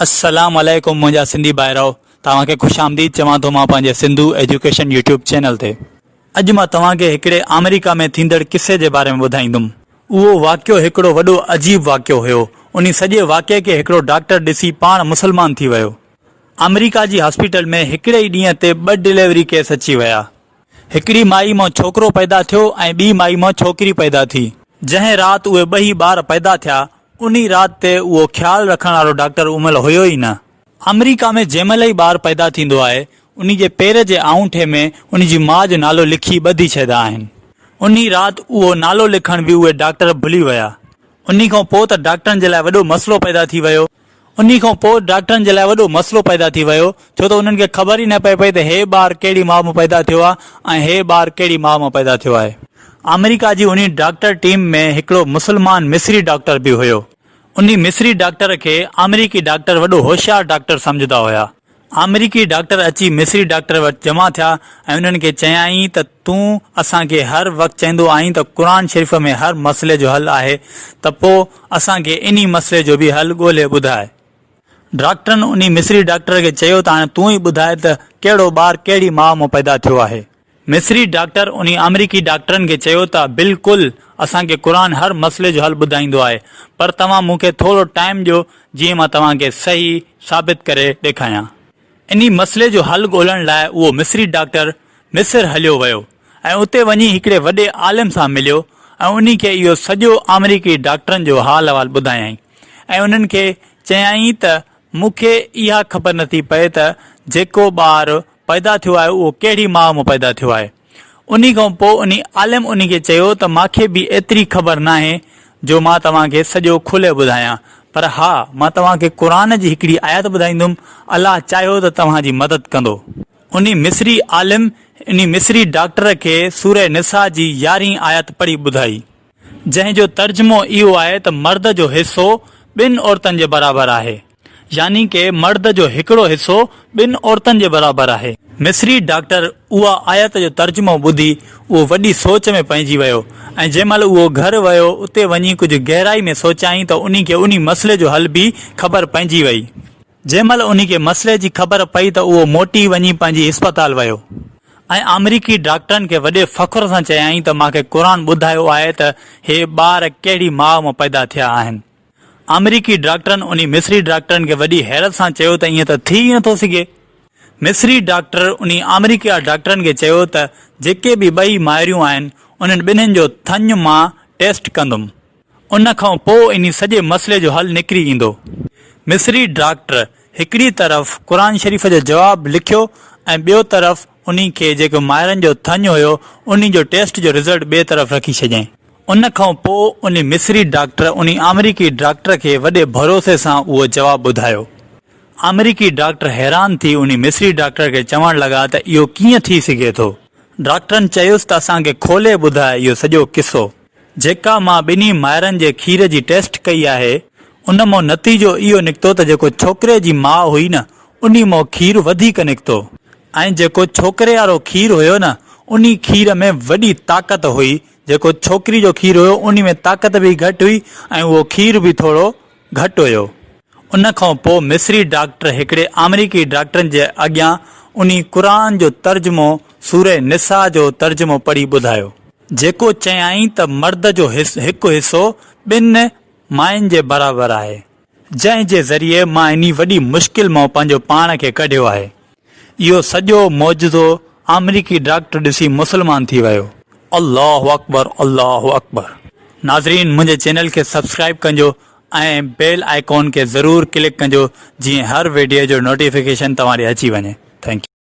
السلام عليڪم منهنجا سنڌي ڀائرؤ توهان کي خوش آمديد چوان ٿو مان پنهنجي سنڌو ايجوڪيشن يوٽيوب چينل تي اڄ مان توهان کي هڪڙي آمريڪا ۾ ٿيندڙ قصي جي باري ۾ ٻڌائيندم اهو واقعو هڪڙو وڏو عجيب واقعو هيو انهي سڄي واقعي کي هڪڙو ڊاڪٽر ڏسي پاڻ مسلمان ٿي ويو آمريڪا جي هاسپيٽل ۾ هڪڙي ئي ڏينهن تي ٻه ڊليوري ڪيس اچي ويا هڪڙي مائي مان ڇوڪرو پيدا ٿيو ۽ ٻي مائي مان ڇوڪري پيدا ٿي. جنهن رات اهي ٻئي ٻار پيدا ٿيا، انهي رات تي اهو خيال رکڻ وارو ڊاڪٽر ان مهل هيو ئي نه. آمريڪا ۾ جنهن مهل ئي ٻار پيدا ٿيندو آهي، انهي جي پير جي آڱوٺي ۾ انهي جي ماء جو نالو لکي ٻڌي ڇڏيندا آهن. انهي رات اهو نالو لکڻ به اهي ڊاڪٽر ڀلي ويا. انهي کان پوء ته ڊاڪٽرن جي لاء وڏو مسئلو پيدا ٿي ويو. انهي کان پوء ڊاڪٽرن جي لاء وڏو مسئلو پيدا ٿي ويو ڇو ته انهن کي خبر ئي نه پئي پئي ته هي ٻار ڪهڙي ماء مان پيدا ٿيو آهي ۽ هي ٻار ڪهڙي ماء مان پيدا ٿيو آهي. آمريڪا جي انهي ڊاڪٽر ٽيم ۾ هڪڙو مسلمان مصري ڊاڪٽر به هيو. انهي مصري ڊاڪٽر کي آمريڪي ڊاڪٽر وڏو هوشيار ڊاڪٽر سمجهندا هيا. آمريڪي ڊاڪٽر اچي مصري ڊاڪٽر وٽ جمع ٿيا ۽ انهن کي چيائين ته تون اسان کي هر وقت چئندو آهين ته قرآن شريف ۾ هر مسئلي جو حل آهي ته پوء اسان کي انهي مسئلي جو به حل ڳولهي ٻڌاء. ڊاڪٽرن انهي مصري ڊاڪٽر کي چيو ته هاڻي تون ئي ٻڌاء ته ڪهڙو ٻار ڪهڙي ماء مان پيدا ٿيو آهي. مصري ڊاڪٽر انهي آمريڪي ڊاڪٽرن کي چيو ته بلڪل اسان کي قرآن هر مسئلي جو حل ٻڌائيندو آهي پر توهان مون کي ٿورو ٽائيم ڏيو جيئن مان توهان کي صحيح ثابت ڪري ڏيکايان. انهي مسئلي جو حل ڳولڻ لاء اهو مصري ڊاڪٽر مصر هليو ويو ۽ اتي وڃي هڪڙي وڏي عالم سان مليو ۽ انهي کي اهو سڄو آمريڪي ڊاڪٽرن جو حال احوال ٻڌايائين ۽ انهن کي چيائين ته مون کي اها خبر نٿي پئي ته جيڪو ٻار پيدا ٿيو آهي اهو ڪهڙي ماء مان پيدا ٿيو آهي؟ انهي کان پوء انهي عالم انهي کي چيو ته مان کي به ايتري خبر ناهي جو مان توهان کي سڄو کولي ٻڌايان پر ها مان توهان کي قرآن جي هڪڙي آيت ٻڌائيندم الله چاهيو ته توهان جي مدد ڪندو. انهي مصري عالم انهي مصري ڊاڪٽر کي سوره نساء جي يارهين آيت پڙهي ٻڌائي. جنهن جو ترجمو اهو آهي ته مرد جو حصو ٻن عورتن جي برابر آهي. يعني ڪه مرد جو هڪڙو حصو ٻن عورتن جي برابر آهي. مصري ڊاڪٽر اها آيت جو ترجمو ٻڌي اهو وڏي سوچ ۾ پئجي ويو ۽ جنهن مهل اهو گهر ويو اتي وڃي ڪجهه گهرائي ۾ سوچيائين ته انهي کي انهي مسئلي جو حل به خبر پئجي وئي. جنهن مهل انهي کي مسئلي جي خبر پئي ته اهو موٽي وڃي پنهنجي اسپتال ويو ۽ آمريڪي ڊاڪٽرن کي وڏي فخر سان چيائين ته مان کي قرآن ٻڌايو آهي ته هي ٻار ڪهڙي ماء مان پيدا ٿيا آهن. آمريڪي ڊاڪٽرن انهي مصري ڊاڪٽرن کي وڏي حيرت سان چيو ته ائين ته ٿي ئي نٿو سگهي. مصري ڊاڪٽر انهي آمريڪي ڊاڪٽرن کي چيو ته جيڪي به ٻئي مائريون آهن انهن ٻنهين جو ٿڃ مان ٽيسٽ ڪندم. ان کان پوء انهي سڄي مسئلي جو حل نڪري ايندو. مصري ڊاڪٽر هڪڙي طرف قرآن شريف جو جواب لکيو ۽ ٻيو طرف انهي کي جيڪو مائرن جو ٿڃ هيو انهي جو ٽيسٽ جو رزلٽ ٻئي طرف رکي ڇڏيائين. ان کان پوء انهي مصري ڊاڪٽر انهي آمريڪي ڊاڪٽر کي وڏي ڀروسي سان اهو جواب ٻڌايو. آمريڪي ڊاڪٽر حيران ٿي انهي مصري ڊاڪٽر کي چوڻ لڳا ته اهو ڪيئن ٿي سگهي ٿو؟ ڊاڪٽرن چيس ته اسان کي کولي ٻڌاء اهو سڄو قصو. جيڪا مان ٻنهي مائرن جي کير جي ٽيسٽ ڪئي آهي ان مان نتيجو اهو نڪتو ته جيڪو ڇوڪري جي ماء هئي نه انهي مان کير وڌيڪ نڪتو ۽ جيڪو ڇوڪري وارو کير هيو نه انهي کير ۾ وڏي طاقت هئي جيڪو ڇوڪري جو کير هيو انهي ۾ طاقت به گهٽ هئي ۽ اهو کير به ٿورو گهٽ هيو. ان کان پوء مصري ڊاڪٽر هڪڙي آمريڪي ڊاڪٽرن جي اڳيان انهي قرآن جو ترجمو سوره نساء جو ترجمو پڙهي ٻڌايو. جيڪو چيائين ته مرد جو هڪ حصو ٻن ماين جي برابر آهي. جنهن جي ذريعي مان انهي وڏي مشڪل مان پنهنجو پاڻ کي ڪڍيو آهي. اهو سڄو معجزو آمريڪي ڊاڪٽر ڏسي مسلمان ٿي ويو. الله اڪبر الله اڪبر ناظرين منهنجي چينل کي سبسڪرائب ڪنجو ۽ بيل آئيڪون کي ضرور ڪلڪ ڪنجو جيئن هر ويڊيو جو نوٽيفڪيشن توهان ڏي اچي وڃي thank you.